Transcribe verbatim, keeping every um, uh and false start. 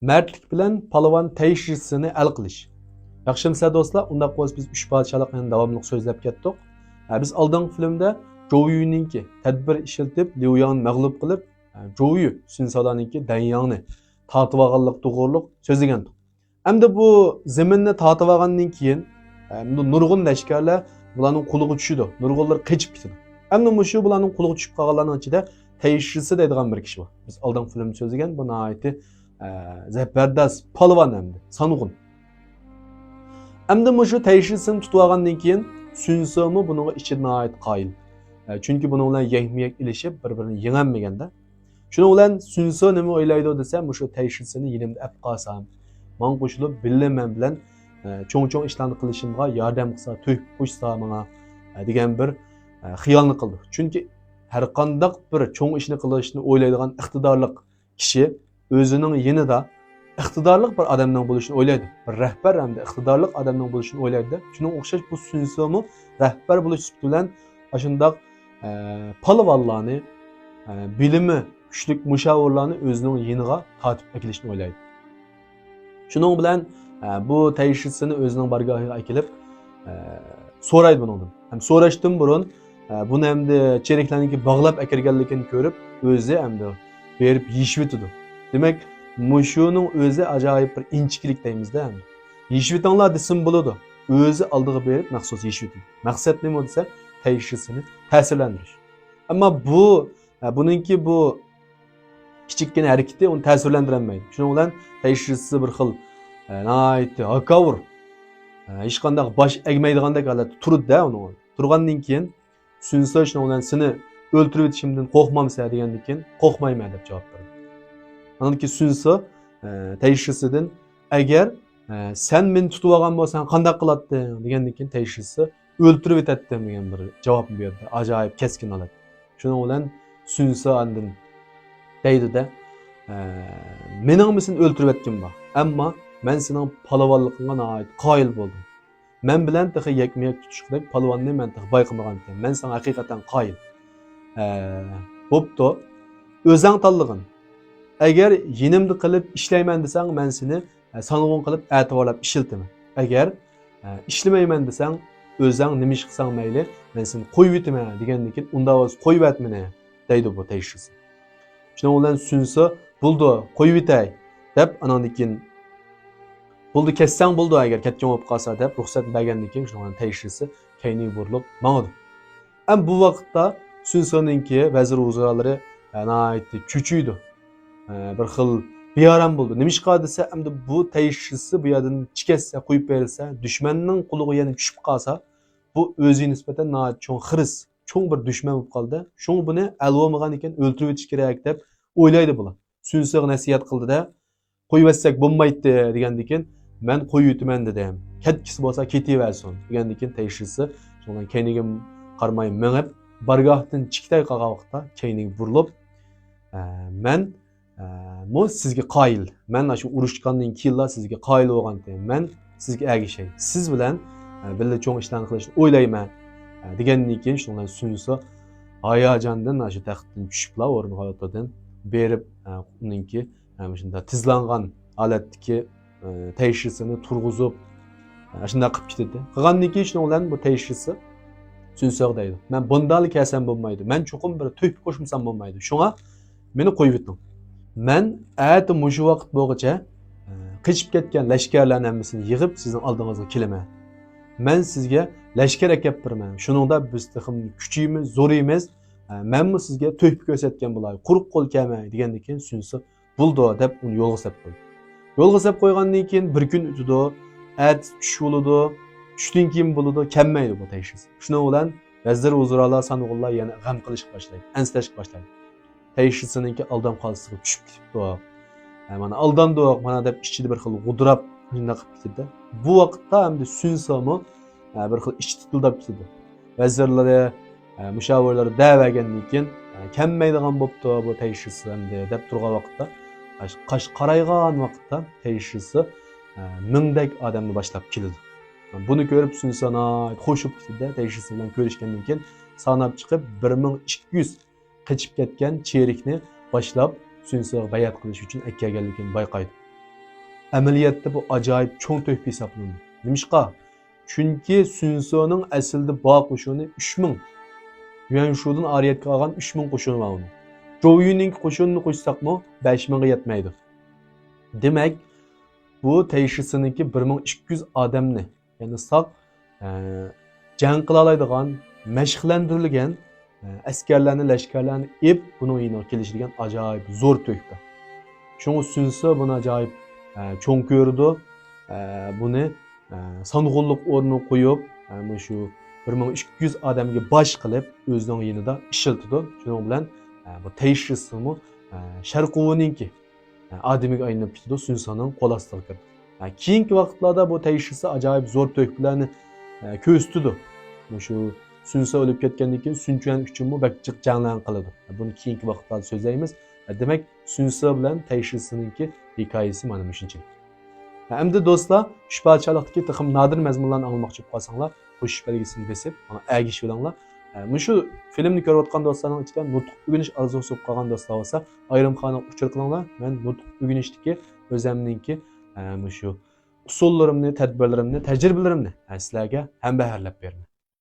مەردلىك بىلەن پالۋان تەيشىسىنى ھەل قىلىش. ياخشىمۇسىلەر دوستلار؟ ئۇنداق بولسا بىز ئۈچ پادىشاھلىقنى داۋاملىق سۆزلەپ كەتتۇق. ھە، بىز ئالدىنقى فىلىمدە جوۋيۈنىڭكى تەدبىر ئىشلىتىپ ليۇياڭنى مەغلۇپ قىلىپ، ھە، جوۋيۈ سۈنسالارنىڭكى دەنياڭنى تارتىۋالغانلىقى توغرۇلۇق سۆزلىگەنتۇق. ئەمدى بۇ زېمىننى تارتىۋالغاندىن كېيىن، ئە، بۇ نۇرغۇن لەشكەرلەر بۇلارنىڭ قولىغا چۈشىدۇ. نۇرغۇنلىرى قېچىپ كېتىدۇ. ئەمدى مۇشۇ بۇلارنىڭ قولىغا چۈشۈپ قالغانلارنىڭ ئىچىدە تەيشىسى دەيدىغان بىر كىشى بار. بىز ئالدىنقى فىلىمدا سۆزلىگەن بۇ ناھايىتى، ئە، زەبەردەس پالۋان ئەمدى، سانغۇن. ئەمدى مۇشۇ تەيشىسىنى تۇتۇۋالغاندىن كېيىن سۈنسېمۇ بۇنىڭغا ئىچىدە ناھايىتى قايىل. ئە، چۈنكى بۇنىڭ بىلەن يەكمۇ يەك ئېلىشىپ، بىر-بىرىنى يېڭەلمىگەندە. شۇنىڭ بىلەن سۈنسې نېمە ئويلايدۇ دېسە، مۇشۇ تەيشىسىنى يېنىمدا ئەپ قالسام، ماڭا قوشۇلۇپ، بىللە مەن بىلەن، ئە، چوڭ-چوڭ ئىشلارنى قىلىشىمغا ياردەم قىلسا، تۆھپە قوشسا ماڭا، ئە، دېگەن بىر، ئە، خىيالنى قىلىدۇ. چۈنكى ھەرقانداق بىر چوڭ ئىشنى قىلىشنى ئويلايدىغان ئىقتىدارلىق كىشى ئۆزىنىڭ يېنىدا ئىقتىدارلىق بىر ئادەمنىڭ بولۇشىنى ئويلايدۇ. بىر رەھبەر ھەمدە ئىقتىدارلىق ئادەمنىڭ بولۇشىنى ئويلايدۇ. شۇنىڭغا ئوخشاش بۇ سۈنسېمۇ رەھبەر بولۇش سۈپىتى بىلەن ئاشۇنداق، ئە، پالۋانلارنى، ئە، بىلىمى كۈچلۈك مۇشاۋىرلارنى ئۆزىنىڭ يېنىغا تارتىپ ئەكېلىشنى ئويلايدۇ. شۇنىڭ بىلەن، ئە، بۇ تەيشىسىنى ئۆزىنىڭ بارگاھىغا ئەكېلىپ، ئە، سورايدۇ بۇنىڭدىن. ھەم سوراشتىن بۇرۇن، ئە، بۇنى ئەمدى چېرىكلەرنىڭكى باغلاپ ئەكىرگەنلىكىنى كۆرۈپ، ئۆزى ئەمدى بېرىپ يېشىۋېتىدۇ. دېمەك، مۇشۇنىڭ ئۆزى ئاجايىپ بىر ئىنچىكىلىك دەيمىز-دە ئەمدى. يېشىۋېتىڭلار دېسىمۇ بولىدۇ. ئۆزى ئالدىغا بېرىپ مەخسۇس يېشىۋېتىدۇ. مەقسەت نېمە دېسە، تەيشىسىنى تەسىرلەندۈرۈش. ئەمما بۇ، ئە، بۇنىڭكى بۇ كىچىككىنە ھەرىكىتى ئۇنى تەسىرلەندۈرەلمەيدۇ. شۇنىڭ بىلەن تەيشىسى بىر خىل، ئە، ناھايىتى ھاكاۋۇر، ئە، ھېچقانداق باش ئەگمەيدىغاندەك ھالەتتە تۇرىدۇ-دە ئۇنىڭ. تۇرغاندىن كېيىن، سۈنسې شۇنىڭ بىلەن سېنى ئۆلتۈرۈۋېتىشىمدىن قورقمامسەن دېگەندىن كېيىن، قورقمايمەن دەپ جاۋاب بەردى. ئاندىن كېيىن سۈنسې، ئە، تەيشىسىدىن، ئەگەر، ئە، سەن مېنى تۇتۇۋالغان بولساڭ قانداق قىلاتتىڭ دېگەندىن كېيىن تەيشىسى ئۆلتۈرۈۋېتەتتىم دېگەن بىر جاۋابنى بەردى. ئاجايىپ كەسكىن ھالەت. شۇنىڭ بىلەن سۈنسې ئاندىن دەيدۇ-دە، ئە، مېنىڭمۇ سېنى ئۆلتۈرۈۋەتكۈم بار. ئەمما مەن سېنىڭ پالۋانلىقىڭغا ناھايىتى قايىل بولدۇم. مەن بىلەن تېخى يەكمۇ يەك تۇتۇشقۇدەك پالۋاننى مەن تېخى بايقىمىغانىكەن. مەن ساڭا ھەقىقەتەن قايىل. ئە، بوپتۇ. ئۆزەڭ تاللىغىن. ئەگەر يېنىمدا قېلىپ ئىشلەيمەن دېسەڭ، مەن سېنى، ئە، سانغۇن قىلىپ ئەتىۋارلاپ ئىشلىتىمەن. ئەگەر، ئە، ئىشلىمەيمەن دېسەڭ، ئۆزەڭ نېمە ئىش قىلساڭ مەيلى، مەن سېنى قويۇۋېتىمەن دېگەندىن كېيىن، ئۇنداق بولسا قويۇۋەت مېنى، دەيدۇ بۇ تەيشىسى. شۇنىڭ بىلەن سۈنسې، بولدى، قويۇۋېتەي، دەپ، ئاناندىن كېيىن، بولدى، كەتسەڭ بولدى، ئەگەر كەتكەن بولۇپ قالسا، دەپ، رۇخسەت بەرگەندىن كېيىن، شۇنىڭ بىلەن تەيشىسى كەينىگە بۇرۇلۇپ ماڭىدۇ. ئەمما بۇ ۋاقىتتا سۈنسېنىڭكى ۋەزىر ۋۇزرالىرى، ئە، ناھايىتى چۆچۈيدۇ. ئە، بىر خىل بىئارام بولىدۇ. نېمىشقا دېسە، ئەمدى بۇ تەيشىسى بۇ يەردىن چىكەتسە، قويۇپ بېرىلسە، دۈشمەننىڭ قولىغا يەنە چۈشۈپ قالسا، بۇ ئۆزىگە نىسبەتەن ناھايىتى چوڭ خىرىس، چوڭ بىر دۈشمەن بولۇپ قالدى. شۇڭا بۇنى ئەل بولمىغان ئىكەن، ئۆلتۈرۈۋېتىش كېرەك دەپ ئويلايدۇ بۇلار. سۈنسېغا نەسىھەت قىلدى-دە، قويۇۋەتسەك بولمايتتى دېگەندىن كېيىن، مەن قويۇۋېتىمەن دېدىم. كەتكۈسى بولسا كېتىۋەرسۇن دېگەندىن كېيىن تەيشىسى شۇنىڭ كەينىگە قارىماي مېڭىپ، بارگاھتىن چىقىپ قالغان ۋاقىتتا كەينىگە بۇرۇلۇپ، ئە، مەن، ئە، مۇ سىزگە قايىل. مەن ئاشۇ ئۇرۇشقاندىن كېيىنلا سىزگە قايىل بولغانتىم. مەن سىزگە ئەگىشەي. سىز بىلەن، ئە، بىللە چوڭ ئىشلارنى قىلىشنى ئويلايمەن، ئە، دېگەندىن كېيىن شۇنىڭ بىلەن سۈنسې ھاياجاندىن ئاشۇ تەختتىن چۈشۈپلا ئورنىغا ئولتۇردى. بېرىپ، ئە، ئۇنىڭكى، ئە، مۇشۇنداق تىزلانغان ھالەتتىكى، ئە، تەيشىسىنى تۇرغۇزۇپ، ئە، شۇنداق قىلىپ كېتىدۇ. قىلغاندىن كېيىن شۇنىڭ بىلەن بۇ تەيشىسى سۈنسېغا دەيدۇ، مەن بۇنداقلا كەلسەم بولمايدۇ. مەن چوقۇم بىر تۆھپە قوشمىسام بولمايدۇ. شۇڭا مېنى قويۇۋېتىڭ. مەن ئەتە مۇشۇ ۋاقىت بولغۇچە، ئە، قېچىپ كەتكەن لەشكەرلەرنىڭ ھەممىسىنى يىغىپ سىزنىڭ ئالدىڭىزغا كېلىمەن. مەن سىزگە لەشكەر ئەكەپ بېرىمەن. شۇنىڭدا بىز تېخىمۇ كۈچىيىمىز، زورىيىمىز. ئە، مەنمۇ سىزگە تۆھپە كۆرسەتكەن بولاي. قۇرۇق قول كەلمەڭ دېگەندىن كېيىن سۈنسې بولىدۇ دەپ ئۇنى يولغا سېلىپ قويدى. يولغا سېلىپ قويغاندىن كېيىن بىر كۈن ئۆتىدۇ، ئەتىسى چۈش بولىدۇ، چۈشتىن كېيىن بولىدۇ، كەلمەيدۇ بۇ تەيشىسى. شۇنىڭ بىلەن ۋەزىر ۋۇزرالار سانغۇنلار يەنە غەم قىلىشقا باشلايدۇ، ئەنسىرەشكە باشلايدۇ. تەيشىسىنىڭكى ئالدام قالسىغا چۈشۈپ كېتىپتۇ. ھە، مانا ئالداندۇق، مانا دەپ ئىچىدە بىر خىل غۇدراپ شۇنداق قىلىپ كېتىدۇ. بۇ ۋاقىتتا ئەمدى سۈنسېمۇ، ھە، بىر خىل ئىچى تىتىلداپ كېتىدۇ. ۋەزىرلىرى، ئە، مۇشاۋىرلىرى دەۋەرگەندىن كېيىن، ئە، كەلمەيدىغان بوپتۇ بۇ تەيشىسى ئەمدى دەپ تۇرغان ۋاقىتتا، قاش، قاش قارايغان ۋاقىتتا تەيشىسى، ئە، مىڭدەك ئادەمنى باشلاپ كېلىدۇ. بۇنى كۆرۈپ سۈنسې ناھايىتى خوش بولۇپ كېتىدۇ. تەيشىسى بىلەن كۆرۈشكەندىن كېيىن ساناپ چىقىپ، بىر مىڭ ئىككى يۈز قېچىپ كەتكەن چېرىكنى باشلاپ سۈنسېغا بەيئەت قىلىش ئۈچۈن ئەكەلگەنلىكىنى بايقايدۇ. ئەمەلىيەتتە بۇ ئاجايىپ چوڭ تۆھپە ھېسابلىنىدۇ. نېمىشقا؟ چۈنكى سۈنسېنىڭ ئەسلىدە بار قوشۇنى ئۈچ مىڭ. يۈەنشۇدىن ئارىيەتكە قالغان ئۈچ مىڭ قوشۇنى بار ئۇنىڭ. جوۋيۈنىڭكى قوشۇنىنى قوشساقمۇ بەش مىڭغا يەتمەيدۇ. دېمەك، بۇ تەيشىسىنىڭكى بىر مىڭ ئىككى يۈز ئادەمنى، يەنى ساق، ئە، جەڭ قىلالايدىغان، مەشىقلەندۈرۈلگەن، ئە، ئەسكەرلەرنى، لەشكەرلەرنى ئېلىپ، بۇنىڭ يېنىغا كېلىشى دېگەن ئاجايىپ زور تۆھپە. شۇڭا سۈنسې بۇنى ئاجايىپ، ئە، چوڭ كۆرىدۇ. ئە، بۇنى، ئە، سانغۇنلۇق ئورنىغا قويۇپ، ئە، مۇشۇ بىر مىڭ ئىككى يۈز ئادەمگە باش قىلىپ، ئۆزىنىڭ يېنىدا ئىشلىتىدۇ. شۇنىڭ بىلەن، ئە، بۇ تەيشىسىمۇ، ئە، شەرقۇۋنىڭكى ئادىمىگە ئايلىنىپ كېتىدۇ، سۈنسېنىڭ قول ئاستىغا كىرىدۇ. ھە، كېيىنكى ۋاقىتلاردا بۇ تەيشىسى ئاجايىپ زور تۆھپىلەرنى، ئە، كۆرسىتىدۇ. مۇشۇ سۈنسې ئۆلۈپ كەتكەندىن كېيىن سۈنچۈەن ئۈچۈنمۇ بەك جىق جەڭلەرنى قىلىدۇ. بۇنى كېيىنكى ۋاقىتلاردا سۆزلەيمىز. ھە، دېمەك، سۈنسې بىلەن تەيشىسىنىڭكى ھېكايىسى مانا مۇشۇنچىلىك. ھە، ئەمدى دوستلار، ئۈچ پادىشاھلىقتىكى تېخىمۇ نادىر مەزمۇنلارنى ئاڭلىماقچى بولۇپ قالساڭلار، قوشۇش بەلگىسىنى بېسىپ، ماڭا ئەگىشىۋېلىڭلار. ئە، مۇشۇ فىلىمنى كۆرۈۋاتقان دوستلارنىڭ ئىچىدە نۇتۇق ئۆگىنىش ئارزۇسى بولۇپ قالغان دوستلار بولسا، ئايرىم قانالغا ئۇچۇر قىلىڭلار. مەن نۇتۇق ئۆگىنىشتىكى ئۆزەمنىڭكى، ئە، مۇشۇ ئۇسۇللىرىمنى، تەدبىرلىرىمنى، تەجرىبىلىرىمنى، ئە، سىلەرگە ھەمبەھىرلەپ بېرىمەن.